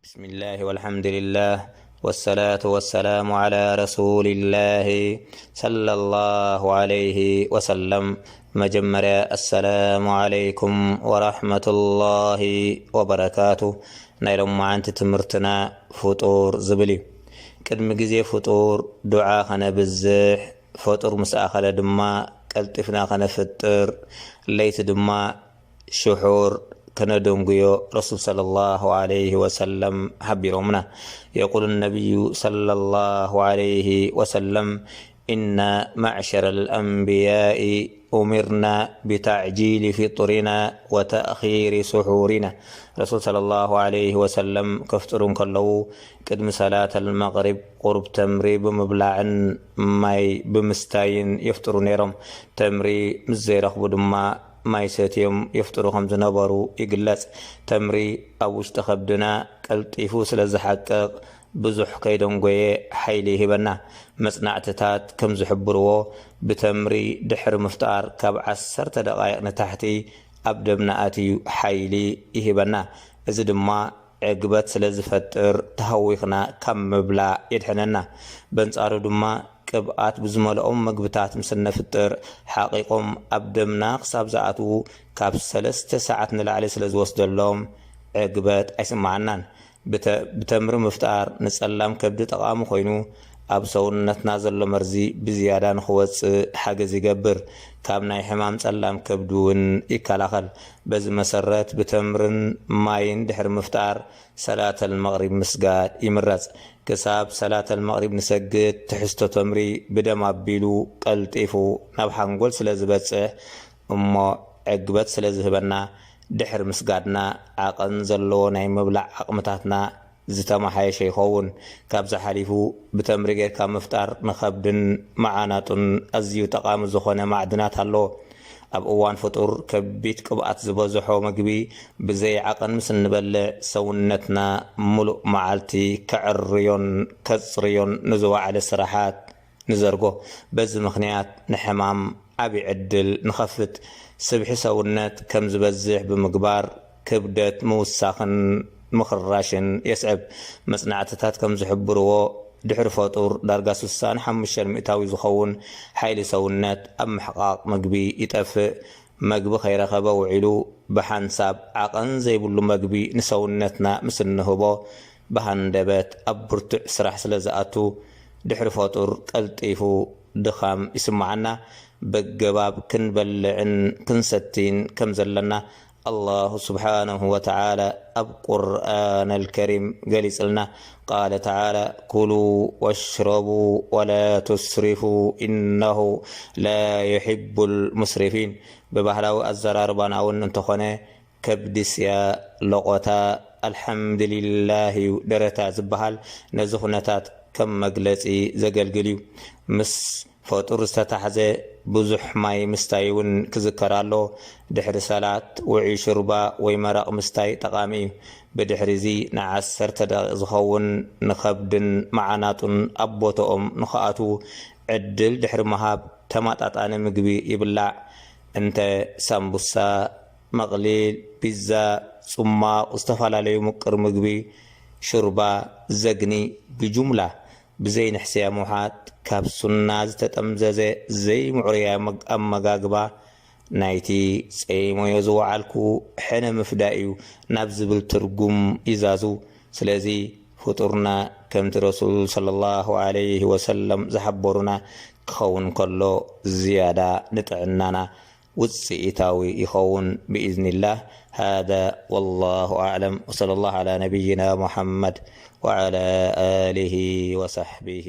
بسم الله والحمد لله والصلاة والسلام على رسول الله صلى الله عليه وسلم. መጀመርያ السلام عليكم ورحمة الله وبركاته። ናይ ሎማዓንቲ ትምህርትና ፍጡር ዝብል እዩ። ቅድሚ ግዜ ፍጡር ዱዓ ከነብዝሕ፣ ፈጡር ምስ ኣኸለ ድማ ቀልጢፍና ከነፍጥር፣ ለይቲ ድማ ሽሑር ከነደንጉዮ ረሱል ሰለላሁ ዐለይሂ ወሰለም ሓቢሮምና። የቁሉ ነቢዩ ሰለላሁ ዐለይሂ ወሰለም፣ إنا معشر الأنبياء أمرنا بتعجيل فطرنا وتأخير سحورنا። ረሱል ሰለላሁ ዐለይሂ ወሰለም ከፍጥሩ እንከለዉ ቅድሚ ሰላተል መቕሪብ ቁሩብ ተምሪ ብምብላዕን ማይ ብምስታይን የፍጥሩ ነይሮም። ተምሪ ምስ ዘይረኽቡ ድማ ማይ ሰትዮም የፍጥሩ ከም ዝነበሩ ይግለጽ። ተምሪ ኣብ ውሽጢ ከብድና ቀልጢፉ ስለ ዝሓቅቕ ብዙሕ ከይደንጎየ ሓይሊ ይህበና። መጽናዕትታት ከም ዝሕብርዎ ብተምሪ ድሕሪ ምፍጣር ካብ ዓሰርተ ደቓይቕ ንታሕቲ ኣብ ደምና ኣትዩ ሓይሊ ይህበና። እዚ ድማ ዕግበት ስለ ዝፈጥር ተሃዊኽና ካብ ምብላዕ የድሕነና። በንጻሩ ድማ ቅብኣት ብዝመልኦም መግብታት ምስ እነፍጥር ሓቒቖም ኣብ ደምና ክሳብ ዝኣትዉ ካብ ሰለስተ ሰዓት ንላዕሊ ስለ ዝወስደሎም ዕግበት ኣይስምዓናን። ብተ-፣ ብተምሪ ምፍጣር ንጸላም ከብዲ ጠቓሚ ኮይኑ ኣብ ሰውነትና ዘሎ መርዚ ብዝያዳ ንኽወጽእ ሓገዝ ይገብር። ካብ ናይ ሕማም ጸላም ከብዲ እውን ይከላኸል። በዚ መሰረት ብተምርን ማይን ድሕሪ ምፍጣር ሰላተል መቕሪብ ምስጋድ ይምረጽ። ክሳብ ሰላተል መቕሪብ ንሰግድ ትሕዝቶ ተምሪ ብደም ኣቢሉ ቀልጢፉ ናብ ሓንጎል ስለ ዝበጽሕ እሞ ዕግበት ስለ ዝህበና ድሕሪ ምስጋድና ዓቐን ዘለዎ ናይ ምብላዕ ዓቕምታትና ዝተመሓየሸ ይኸውን። ካብዚ ሓሊፉ ብተምሪ ጌርካ ምፍጣር ንኸብድን መዓናጡን ኣዝዩ ጠቓሚ ዝኾነ ማዕድናት ኣለዎ። ኣብ እዋን ፍጡር ከቢድ ቅብኣት ዝበዝሖ መግቢ ብዘይ ዓቐን ምስ እንበልዕ ሰውነትና ምሉእ መዓልቲ ከዕርዮን ከጽርዮን ንዝወዓለ ስራሓት ንዘርጎ። በዚ ምኽንያት ንሕማም ዓቢ ዕድል ንኸፍት። ስብሒ ሰውነት ከም ዝበዝሕ ብምግባር ክብደት ምውሳኽን ምኽርራሽን የስዕብ። መጽናዕትታት ከም ዝሕብርዎ ድሕሪ ፈጡር ዳርጋ ስሳን ሓሙሽተን ሚእታዊ ዝኸውን ሓይሊ ሰውነት ኣብ ምሕቓቕ ምግቢ ይጠፍእ። መግቢ ከይረኸበ ውዒሉ ብሓንሳብ ዓቐን ዘይብሉ መግቢ ንሰውነትና ምስ እንህቦ ብሃንደበት ኣብ ብርቱዕ ስራሕ ስለ ዝኣቱ ድሕሪ ፈጡር ቀልጢፉ ድኻም ይስምዓና። በገባብ ክንበልዕን ክንሰቲን ከም ዘለና ኣላሁ ስብሓነሁ ወተዓላ ኣብ ቁርኣን ኣልከሪም ገሊጽልና። ቃለ ተዓላ፣ ኩሉ ወሽረቡ ወላ ቱስሪፉ ኢነሁ ላ ዩሒቡል ሙስሪፊን። ብባህላዊ ኣዘራርባና እውን እንተኾነ ከብዲ ስያ፣ ለቖታ፣ ኣልሓምድሊላህ እዩ ደረታ ዝበሃል ነዚ ኩነታት ከም መግለጺ ዘገልግል እዩ። ምስ ፈጡር ዝተታሕዘ ብዙሕ ማይ ምስታይ እውን ክዝከር ኣሎ። ድሕሪ ሰላት ውዑይ ሽርባ ወይ መረቕ ምስታይ ጠቓሚ እዩ። ብድሕሪ እዚ ንዓሰርተ ደቂቕ ዝኸውን ንኸብድን መዓናጡን ኣብ ቦታኦም ንኽኣትዉ ዕድል ድሕሪ ምሃብ ተመጣጣኒ ምግቢ ይብላዕ። እንተ ሳምቡሳ፣ መቕሊል፣ ፒዛ፣ ጽሟቕ፣ ዝተፈላለዩ ምቅር ምግቢ፣ ሽርባ፣ ዘግኒ ብጅምላ ብዘይ ንሕስያ ምውሓጥ ካብ ሱና ዝተጠምዘዘ ዘይምዕሩይ ኣመግ-፣ ኣመጋግባ ናይቲ ጸይሞዮ ዝወዓልኩ ሕነ ምፍዳይ እዩ ናብ ዝብል ትርጉም ይዛዙ። ስለዚ ፍጡርና ከምቲ ረሱል ሰለላሁ ዐለይሂ ወሰለም ዝሓበሩና ክኸውን ከሎ ዝያዳ ንጥዕናና ውጽኢታዊ ይኸውን ብኢዝኒላህ። ሃዛ ወላሁ ኣዕለም ወሰለላሁ ዐላ ነቢይና ሙሐመድ ወዐላ ኣሊሂ ወሰሕቢሂ።